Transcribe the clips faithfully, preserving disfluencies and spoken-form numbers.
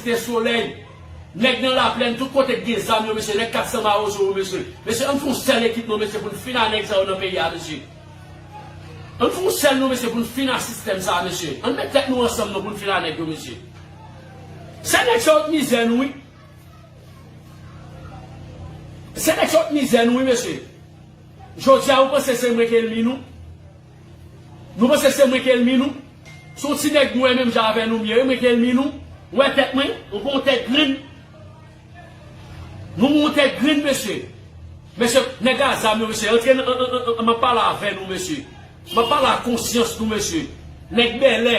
Site Solèy, nèg nan Laplèn, tout kote k gen zam yo, mesye, nèg kat san Mawozo yo, mesye. Mesye, ann fè yon sèl ekip non, mesye, pou n fin a nèg sa yo nan peyi a, mesye. Ann fè yon sèl non, mesye, pou n fin a sistèm sa a, mesye. Ann met tèt nou ansanm non, pou n fin a nèg yo, mesye. Se nèg sa yo k mizè nou, wi. Se nèg sa yo k mizè nou, wi, mesye. Jodi a, ou panse se mwen ki ènmi nou? Nou panse se mwen ki ènmi nou? Se yon ti nèg nwè menm jan avè nou m ye, wi, mwen ki ènmi nou. Ou wè tèt mwen? Ou gon tèt grenn? Nou gon tèt grenn, mesye. Mesye, nèg a zam yo, mesye, antre nan, an, an, an, an, m ap pale avè nou, mesye. M ap pale a konsyans nou, mesye. Nèg bèlè.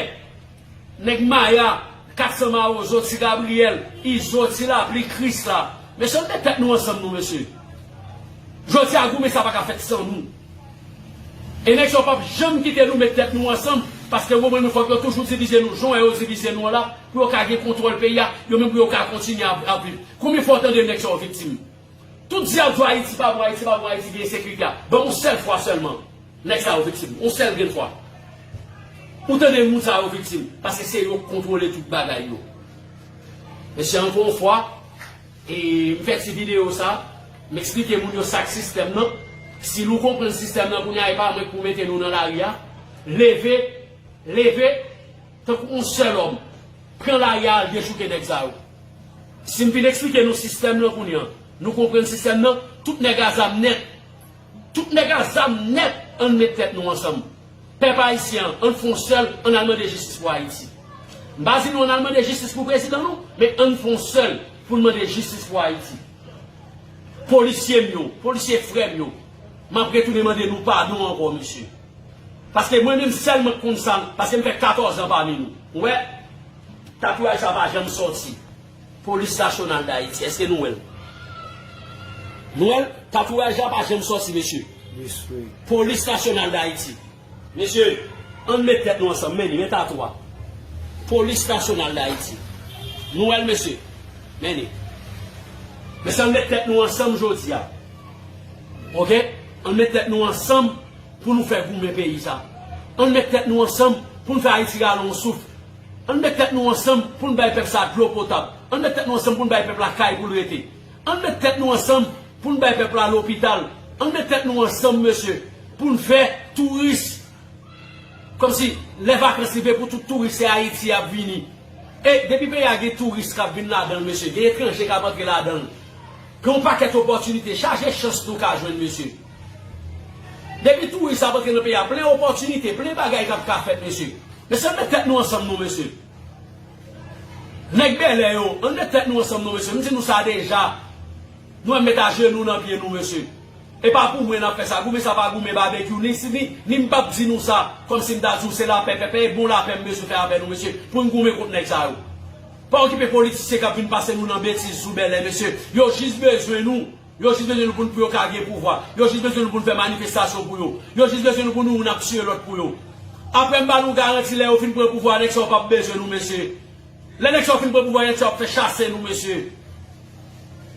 Nèg Maya, kat san Mawozo, Ti Gabriyèl, Izo, Ti Lapli, Krisla. Mesye, ann met tèt nou ansanm non, mesye. Jodi a, goumen sa pa ka fèt san nou. E nèg sa yo p ap janm kite nou met tèt nou ansanm, paske yo konprann nou fòk yo toujou divize nou, jan yo divize nou an la, pou yo ka gen kontwòl peyi a, yo menm pou yo ka kontinye ap, ap viv. Konbyen fwa w tande nèg sa yo viktim? Tout di ap di Ayiti pa bon, Ayiti pa bon, Ayiti gen ensekirite a. Ban m yon sèl fwa sèlman, nèg sa yo viktim. Yon sèl grenn fwa. Ou tande moun sa yo viktim. Paske se yo k kontwole tout bagay yo. Mesye, ankò yon fwa, e, m fè ti videyo sa, m eksplike moun yo sa k sistèm nan. Si nou konprann sistèm nan kounye a, e pa mwen k pou mete nou nan lari a. Leve, leve, tankou yon sèl òm. Pran lari a al dechouke nèg sa yo. Si m fin eksplike nou sistèm nan kounye a, nou konprann sistèm nan, tout nèg a zam nèt. Tout nèg a zam nèt, ann met tèt nou ansanm. Pèp ayisyen an, ann fè yon sèl, ann al mande jistis pou Ayiti. M pa di nou ann al mande jistis pou prezidan nou, men ann fè yon sèl pou n mande jistis pou Ayiti. Polisye m yo, polisye frè m yo, m ap retounen mande nou padon ankò, mesye. Paske mwen menm sèlman k konn sa, paske m fè katòz an pami nou. Ou wè, tatouaj sa pa janm sòti. Polis Nasyonal d Ayiti, èske nou wè l? Nou wè l? Tatouaj la pa janm sòti, mesye. Polis Nasyonal d Ayiti. Mesye, ann met tèt nou ansanm, men li, men tatwa. Polis Nasyonal d Ayiti. Nou wè l, mesye. Men li. Mesye, ann met tèt nou ansanm jodi a. Oke? Ann met tèt nou ansanm pou nou fè goumen peyi sa. Ann met tèt nou ansanm pou n fè Ayiti rale yon souf. Ann met tèt nou ansanm pou n bay pèp sa dlo potab. Ann met tèt nou ansanm pou n bay pèp la kay pou l rete. Ann met tèt nou ansanm pou n bay pèp la lopital. Ann met tèt nou ansanm, mesye, pou n fè touris. Kòmsi lè vakans rive pou tout touris se Ayiti y ap vini. E depi peyi a gen touris k ap vin ladan l, mesye, gen etranje k ap antre ladan l. Gen yon pakèt opòtinite, chaje chans nou ka jwenn, mesye. Depi touris ap antre nan peyi a, plen opòtinite, plen bagay k ap ka fèt, mesye. Mesye, ann met tèt nou ansanm non, mesye. Nèg bèlè yo, ann met tèt nou ansanm non, mesye. M di nou sa deja. Nou menm met ajenou nan pye nou, mesye. E pa pou mwen n ap fè sa. Goumen sa pa goumen babekyou. Ni si, ni, ni m p ap di nou sa kòmsi m ta di w se lapè, pèpè, e bon lapè m bezwen fè avè nou, mesye, pou n goumen kont nèg sa yo. Pa okipe politisyen k ap vin pase nou nan betiz sou bèlè, mesye. Yo jis bezwen nou. Yo jis bezwen nou pou n, pou yo ka gen pouvwa. Yo jis bezwen nou pou n fè manifestasyon pou yo. Yo jis bezwen nou pou nou youn ap tiye lòt pou yo. Apre m ba nou garanti, lè yo fin pran pouvwa a, nèg sa yo p ap bezwen nou, mesye. Lè nèg sa yo fin pran pouvwa a, nèg sa yo ap fè chase nou, mesye.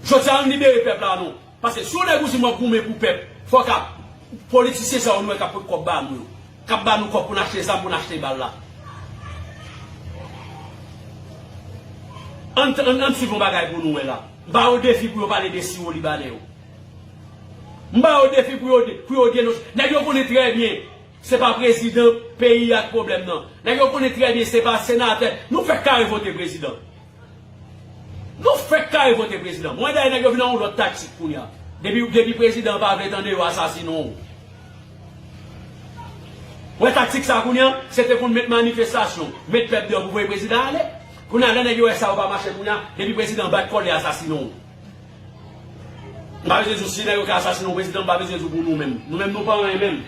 Jodi a, ann libere pèp la, non. Paske si yon nèg ou di m w ap goumen pou pèp, fòk ap, politisyen sa yo nou wè k ap pot kòb ba nou yo. K ap ba nou kòb pou n achte zam, pou n achte bal la. Ann, ann, ann swiv yon bagay pou nou wè la. M ba yo defi pou yo pale de siwo libanè yo. M ba yo defi pou yo, pou yo denonse. Nèg yo konnen trè byen se pa prezidan peyi a k pwoblèm nan. Nèg yo konnen trè byen se pa senatè. Nou fèk kare vote prezidan. Nou fèk kare vote prezidan. Mwen dayè nèg yo vin nan yon lòt taktik kounye a. Depi, depi prezidan an pa vle tande yo asasinen w. Wè taktik sa kounye a, se te konn met manifestasyon, met pèp deyò pou voye prezidan ale. Kounye a, lè nèg yo wè sa yo pa mache kounye a, depi prezidan bat kò l, li asasinen w. M pa bezwen di w si nèg yo ka asasinen w prezidan, m pa bezwen di w pou nou menm. Nou menm nou pa anyen menm.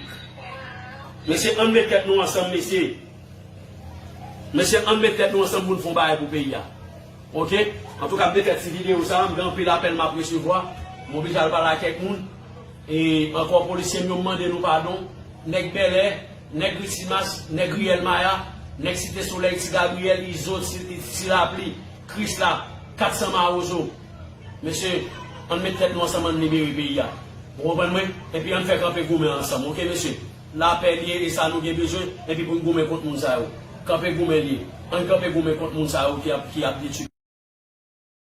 Mesye, ann met tèt nou ansanm, mesye. Mesye, ann met tèt nou ansanm pou n fè yon bagay pou peyi a. Oke? Antouka, m te fè ti videyo sa a, m gen anpil apèl m ap resevwa. M oblije al pale a kèk moun. E ankò, polisye m yo, m mande nou padon. Nèg Bèlè, nèg Risimas, nèg Riyèl Maya, nèg Site Solèy, Ti Gabriyèl, Izo, Ti, Ti Lapli, Krisla, kat san Mawozo. Mesye, ann met tèt nou ansanm, ann libere peyi a. Ou konprann mwen? Epi ann fè kanpe goumen ansanm, oke, mesye? Lapè li ye, e sa nou gen bezwen, epi pou n goumen kont moun sa yo. Kanpe goumen li ye. Ann kanpe goumen kont moun sa yo ki ap, ki ap detwi